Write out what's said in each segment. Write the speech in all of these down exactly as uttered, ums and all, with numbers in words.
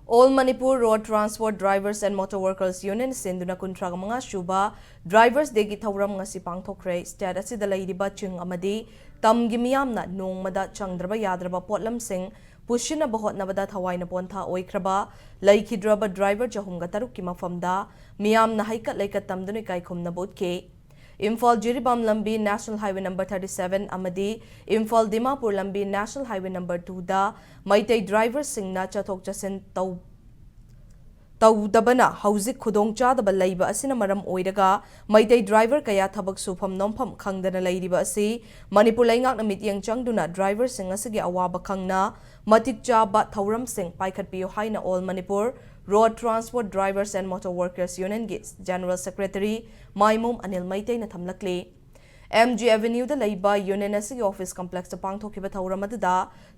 All Manipur Road Transport Drivers and Motor Workers Union ꯁꯤꯟꯗꯨꯅ ꯀꯨꯟꯊ꯭ꯔꯥ ꯃꯉꯥ ꯁꯨꯕ Drivers Day ꯒꯤ ꯊꯧꯔꯝ ꯉꯁꯤ ꯄꯥꯡꯊꯣꯛꯈ꯭ꯔꯦ꯫ State ꯑꯁꯤꯗ ꯂꯩꯔꯤꯕ ꯆꯤꯡ ꯑꯃꯗꯤ ꯇꯝꯒꯤ ꯃꯤꯌꯥꯝꯅ ꯅꯣꯡꯃꯗ ꯆꯪꯗ꯭ꯔꯕ ꯌꯥꯗ꯭ꯔꯕ ꯄꯣꯠꯂꯝꯁꯤꯡ ꯄꯨꯁꯤꯟꯅꯕ ꯍꯣꯠꯅꯕꯗ ꯊꯋꯥꯏꯅ ꯄꯣꯟꯊꯥ ꯑꯣꯏꯈ꯭ꯔꯕ ꯂꯩꯈꯤꯗ꯭ꯔꯕ driver ꯆꯍꯨꯝꯒ ꯇꯔꯨꯛꯀꯤ ꯃꯐꯝꯗ ꯃꯤꯌꯥꯝꯅ ꯍꯩꯀꯠ ꯂꯩꯀꯠ ꯇꯝꯗꯨꯅ ꯏꯀꯥꯏ ꯈꯨꯝꯅꯕ ꯎꯠꯈꯤ꯫ ꯏꯝꯐꯥꯜ ꯖꯤꯔꯤꯕꯥꯝ ꯂꯝꯕꯤ National Highway number thirty seven ꯑꯃꯗꯤ ꯏꯝꯐꯥꯜ ꯗꯤꯃꯥꯄꯨꯔ ꯂꯝꯕꯤ National Highway number two ꯗ ꯃꯩꯇꯩ driver ꯁꯤꯡꯅ ꯆꯠꯊꯣꯛ ꯆꯠꯁꯤꯟ ꯇꯧ-, ꯇꯧꯗꯕꯅ ꯍꯧꯖꯤꯛ ꯈꯨꯗꯣꯡꯆꯥꯗꯕ ꯂꯩꯕ ꯑꯁꯤꯅ ꯃꯔꯝ ꯑꯣꯏꯔꯒ ꯃꯩꯇꯩ driver ꯀꯌꯥ ꯊꯕꯛ ꯁꯨꯐꯝ ꯅꯣꯝꯐꯝ ꯈꯪꯗꯅ ꯂꯩꯔꯤꯕ ꯑꯁꯤ ꯃꯅꯤꯄꯨꯔ ꯂꯩꯉꯥꯛꯅ ꯃꯤꯠꯌꯦꯡ ꯆꯪꯗꯨꯅ driver ꯁꯤꯡ ꯑꯁꯤꯒꯤ ꯑꯋꯥꯕ ꯈꯪꯅ ꯃꯇꯤꯛ ꯆꯥꯕ ꯊꯧꯔꯝꯁꯤꯡ ꯄꯥꯏꯈꯠꯄꯤꯌꯨ ꯍꯥꯏꯅ All Manipur Road Transport Drivers and Motor Workers Union ꯒꯤ General Secretary ꯃꯥꯏꯃꯣꯝ ꯑꯅꯤꯜ ꯃꯩꯇꯩꯅ ꯊꯝꯂꯛꯂꯤ꯫ ꯑꯦꯝ ꯖꯤ Avenue ꯗ ꯂꯩꯕ Union ꯑꯁꯤꯒꯤ office complex ꯇ ꯄꯥꯡꯊꯣꯛꯈꯤꯕ ꯊꯧꯔꯝ ꯑꯗꯨꯗ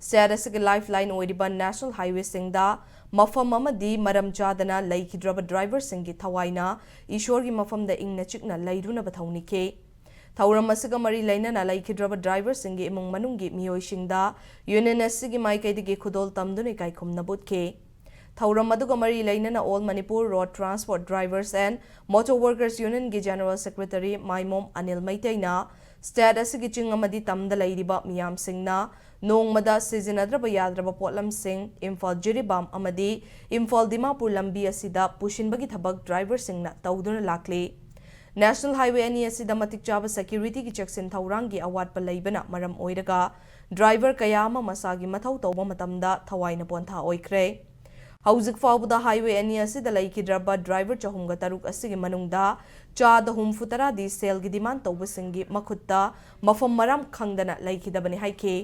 state ꯑꯁꯤꯒꯤ lifeline ꯑꯣꯏꯔꯤꯕ National Highway ꯁꯤꯡꯗ ꯃꯐꯝ ꯑꯃꯗꯤ ꯃꯔꯝ ꯆꯥꯗꯅ ꯂꯩꯈꯤꯗ꯭ꯔꯕ driver ꯁꯤꯡꯒꯤ ꯊꯋꯥꯏꯅ ꯏꯁꯣꯔꯒꯤ ꯃꯐꯝꯗ ꯏꯪꯅ ꯆꯤꯛꯅ ꯂꯩꯔꯨꯅꯕ ꯊꯧꯅꯤꯈꯤ꯫ ꯊꯧꯔꯝ ꯑꯁꯤꯒ ꯃꯔꯤ ꯂꯩꯅꯅ ꯂꯩꯈꯤꯗ꯭ꯔꯕ driver ꯁꯤꯡꯒꯤ ꯏꯃꯨꯡ ꯃꯅꯨꯡꯒꯤ ꯃꯤꯑꯣꯏꯁꯤꯡꯗ Union ꯑꯁꯤꯒꯤ ꯃꯥꯏꯀꯩꯗꯒꯤ ꯈꯨꯗꯣꯜ ꯇꯝꯗꯨꯅ ꯏꯀꯥꯏ ꯈꯨꯝꯅꯕ ꯎꯠꯈꯤ꯫ ꯊꯧꯔꯝ ꯑꯗꯨꯒ ꯃꯔꯤ ꯂꯩꯅꯅ All Manipur Road Transport Drivers and Motor Workers Union ꯒꯤ General Secretary Maimom Anil ꯃꯩꯇꯩꯅ state ꯑꯁꯤꯒꯤ ꯆꯤꯡ ꯑꯃꯗꯤ ꯇꯝꯗ ꯂꯩꯔꯤꯕ ꯃꯤꯌꯥꯝꯁꯤꯡꯅ ꯅꯣꯡꯃꯗ ꯁꯤꯖꯤꯟꯅꯗ꯭ꯔꯕ ꯌꯥꯗ꯭ꯔꯕ ꯄꯣꯠꯂꯝꯁꯤꯡ ꯏꯝꯐꯥꯜ ꯖꯤꯔꯤꯕꯥꯝ ꯑꯃꯗꯤ ꯏꯝꯐꯥꯜ ꯗꯤꯃꯥꯄꯨꯔ ꯂꯝꯕꯤ ꯑꯁꯤꯗ ꯄꯨꯁꯤꯟꯕꯒꯤ ꯊꯕꯛ driver ꯁꯤꯡꯅ ꯇꯧꯗꯨꯅ ꯂꯥꯛꯂꯤ꯫ National Highway ꯑꯅꯤ ꯑꯁꯤꯗ ꯃꯇꯤꯛ ꯆꯥꯕ security ꯒꯤ ꯆꯦꯛꯁꯤꯟ ꯊꯧꯔꯥꯡꯒꯤ ꯑꯋꯥꯠꯄ ꯂꯩꯕꯅ ꯃꯔꯝ ꯑꯣꯏꯔꯒ driver ꯀꯌꯥ ꯑꯃ ꯃꯁꯥꯒꯤ ꯃꯊꯧ ꯇꯧꯕ ꯃꯇꯝꯗ ꯊꯋꯥꯏꯅ ꯄꯣꯟꯊꯥ ꯑꯣꯏꯈ꯭ꯔꯦ꯫ ꯍꯧꯖꯤꯛ ꯐꯥꯎꯕꯗ highway ꯑꯅꯤ ꯑꯁꯤꯗ ꯂꯩꯈꯤꯗ꯭ꯔꯕ driver ꯆꯍꯨꯝꯒ ꯇꯔꯨꯛ ꯑꯁꯤꯒꯤ ꯃꯅꯨꯡꯗ ꯆꯥꯗ ꯍꯨꯝꯐꯨ ꯇꯔꯥꯗꯤ ꯁꯦꯜꯒꯤ demand ꯇꯧꯕꯁꯤꯡꯒꯤ ꯃꯈꯨꯠꯇ ꯃꯐꯝ ꯃꯔꯥꯡ ꯈꯪꯗꯅ ꯂꯩꯈꯤꯗꯕꯅꯤ ꯍꯥꯏꯈꯤ꯫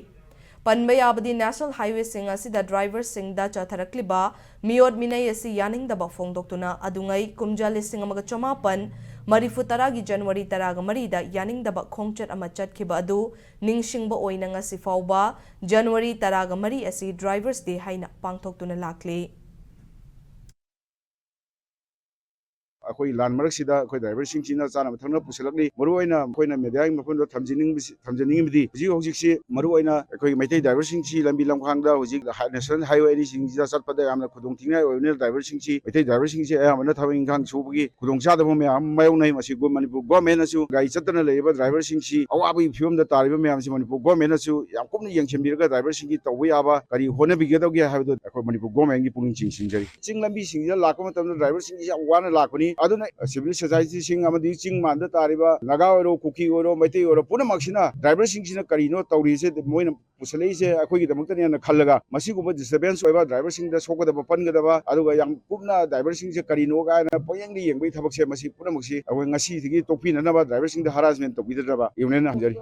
ꯄꯟꯕ ꯌꯥꯕꯗꯤ National Highway ꯁꯤꯡ ꯑꯁꯤꯗ driver ꯁꯤꯡꯗ ꯆꯠꯊꯔꯛꯂꯤꯕ ꯃꯤꯑꯣꯠ ꯃꯤꯅꯩ ꯑꯁꯤ ꯌꯥꯅꯤꯡꯗꯕ ꯐꯣꯡꯗꯣꯛꯇꯨꯅ ꯑꯗꯨꯉꯩ ꯀꯨꯝꯖꯥ ꯂꯤꯁꯤꯡ ꯑꯃꯒ ꯆꯃꯥꯄꯟ ꯃꯔꯤꯐꯨ ꯇꯔꯥꯒꯤ January ꯇꯔꯥꯒ ꯃꯔꯤꯗ ꯌꯥꯅꯤꯡꯗꯕ ꯈꯣꯡꯆꯠ ꯑꯃ ꯆꯠꯈꯤꯕ ꯑꯗꯨ ꯅꯤꯡꯁꯤꯡꯕ ꯑꯣꯏꯅ ꯉꯁꯤ ꯐꯥꯎꯕ January ꯇꯔꯥꯒ ꯃꯔꯤ ꯑꯁꯤ Drivers Day ꯍꯥꯏꯅ ꯄꯥꯡꯊꯣꯛꯇꯨꯅ ꯂꯥꯛꯂꯤ꯫ ꯑꯩꯈꯣꯏ ꯂꯥꯟ ꯃꯔꯛꯁꯤꯗ ꯑꯩꯈꯣꯏ ꯗ꯭ꯔꯥꯏꯚꯔꯁꯤꯡꯁꯤꯅ ꯆꯥꯅꯕ ꯊꯛꯅꯕ ꯄꯨꯁꯤꯜꯂꯛꯂꯤ꯫ ꯃꯔꯨꯑꯣꯏꯅ ꯑꯩꯈꯣꯏꯅ ꯃꯦꯗꯤꯌꯥꯒꯤ ꯃꯐꯝꯗ ꯊꯝꯖꯅꯤꯡꯕꯁꯤ, ꯊꯝꯖꯅꯤꯡꯉꯤꯕꯗꯤ, ꯍꯧꯖꯤꯛ ꯍꯧꯖꯤꯛꯁꯤ ꯃꯔꯨꯑꯣꯏꯅ ꯑꯩꯈꯣꯏꯒꯤ ꯃꯩꯇꯩ ꯗ꯭ꯔꯥꯏꯚꯔꯁꯤꯡꯁꯤ ꯂꯝꯕꯤ ꯂꯝꯈꯥꯡꯗ ꯍꯧꯖꯤꯛ ꯍꯥꯏ-, ꯅꯦꯁꯅꯦꯜ ꯍꯥꯏꯋꯦ ꯑꯅꯤꯁꯤꯡꯁꯤꯗ ꯆꯠꯄꯗ ꯌꯥꯝꯅ ꯈꯨꯗꯣꯡ ꯊꯤꯅꯤꯡꯉꯥꯏ ꯑꯣꯏꯕꯅꯤꯅ ꯗ꯭ꯔꯥꯏꯚꯔꯁꯤꯡꯁꯤ, ꯃꯩꯇꯩ ꯗ꯭ꯔꯥꯏꯚꯔꯁꯤꯡꯁꯤ ꯑꯌꯥꯝꯕꯅ ꯊꯕꯛ ꯏꯪꯈꯥꯡ ꯁꯨꯕꯒꯤ ꯈꯨꯗꯣꯡꯆꯥꯗꯕ ꯃꯌꯥꯝ ꯑꯃ ꯃꯥꯌꯣꯛꯅꯩ꯫ ꯃꯁꯤ ꯒꯣ-, ꯃꯅꯤꯄꯨꯔ ꯒꯣꯔꯃꯦꯟꯅꯁꯨ ꯒꯥꯔꯤ ꯆꯠꯇꯅ ꯂꯩꯔꯤꯕ ꯗ꯭ꯔꯥꯏꯚꯔꯁꯤꯡꯁꯤ ꯑꯋꯥꯕꯒꯤ ꯐꯤꯕꯝꯗ ꯇꯥꯔꯤꯕ ꯃꯌꯥꯝꯁꯤ ꯃꯅꯤꯄꯨꯔ ꯒꯣꯔꯃꯦꯟꯅꯁꯨ ꯌꯥꯝ ꯀꯨꯞꯅ ꯌꯦꯡꯁꯤꯟꯕꯤꯔꯒ ꯗ꯭ꯔꯥꯏꯚꯔꯁꯤꯡꯒꯤ ꯇꯧꯕ ꯌꯥꯕ ꯀꯔꯤ ꯍꯣꯠꯅꯕꯤꯒꯗꯧꯒꯦ ꯍꯥꯏꯕꯗꯨ ꯑꯩꯈꯣꯏ ꯃꯅꯤꯄꯨꯔ ꯒꯣꯔꯃꯦꯟꯒꯤ ꯄꯨꯛꯅꯤꯡ ꯆꯤꯡꯁꯤꯟꯖꯔꯤ꯫ ꯆꯤꯡ ꯂꯝꯕꯤꯁꯤꯡꯁꯤꯗ ꯂꯥꯛꯄ ꯃꯇꯝꯗ ꯗ꯭ꯔꯥꯏꯚꯔꯁꯤꯡꯁꯤ ꯌꯥꯝ ꯋꯥꯅ ꯂꯥꯛꯄꯅꯤ꯫ ꯑꯗꯨꯅ ꯁꯤꯚꯤꯜ ꯁꯣꯁꯥꯏꯇꯤꯁꯤꯡ ꯑꯃꯗꯤ ꯆꯤꯡ ꯃꯥꯟꯗ ꯇꯥꯔꯤꯕ ꯅꯥꯒꯥ ꯑꯣꯏꯔꯣ, ꯀꯨꯀꯤ ꯑꯣꯏꯔꯣ, ꯃꯩꯇꯩ ꯑꯣꯏꯔꯣ, ꯄꯨꯝꯅꯃꯛꯁꯤꯅ ꯗ꯭ꯔꯥꯏꯚꯔꯁꯤꯡꯁꯤꯅ ꯀꯔꯤꯅꯣ ꯇꯧꯔꯤꯁꯦ, ꯃꯣꯏꯅ ꯄꯨꯁꯜꯂꯛꯏꯁꯦ ꯑꯩꯈꯣꯏꯒꯤꯗꯃꯛꯇꯅꯦꯅ ꯈꯜꯂꯒ ꯃꯁꯤꯒꯨꯝꯕ ꯗꯤꯁꯇꯔꯕꯦꯟꯁ ꯑꯣꯏꯕ, ꯗ꯭ꯔꯥꯏꯚꯔꯁꯤꯡꯗ ꯁꯣꯛꯀꯗꯕ ꯄꯟꯒꯗꯕ, ꯑꯗꯨꯒ ꯌꯥꯝ ꯀꯨꯞꯅ ꯗ꯭ꯔꯥꯏꯚꯔꯁꯤꯡꯁꯦ ꯀꯔꯤꯅꯣ ꯀꯥꯏꯅ ꯄꯪꯌꯦꯡꯗ ꯌꯦꯡꯕꯒꯤ ꯊꯕꯛꯁꯦ ꯃꯁꯤ ꯄꯨꯝꯅꯃꯛꯁꯤ ꯑꯩꯈꯣꯏ ꯉꯁꯤꯗꯒꯤ ꯇꯣꯛꯄꯤꯅꯅꯕ, ꯗ꯭ꯔꯥꯏꯚꯔꯁꯤꯡꯗ ꯍꯔꯥꯁꯃꯦꯟ ꯇꯧꯕꯤꯗꯅꯕ ꯌꯨꯅꯤꯌꯟꯅ ꯍꯪꯖꯔꯤ꯫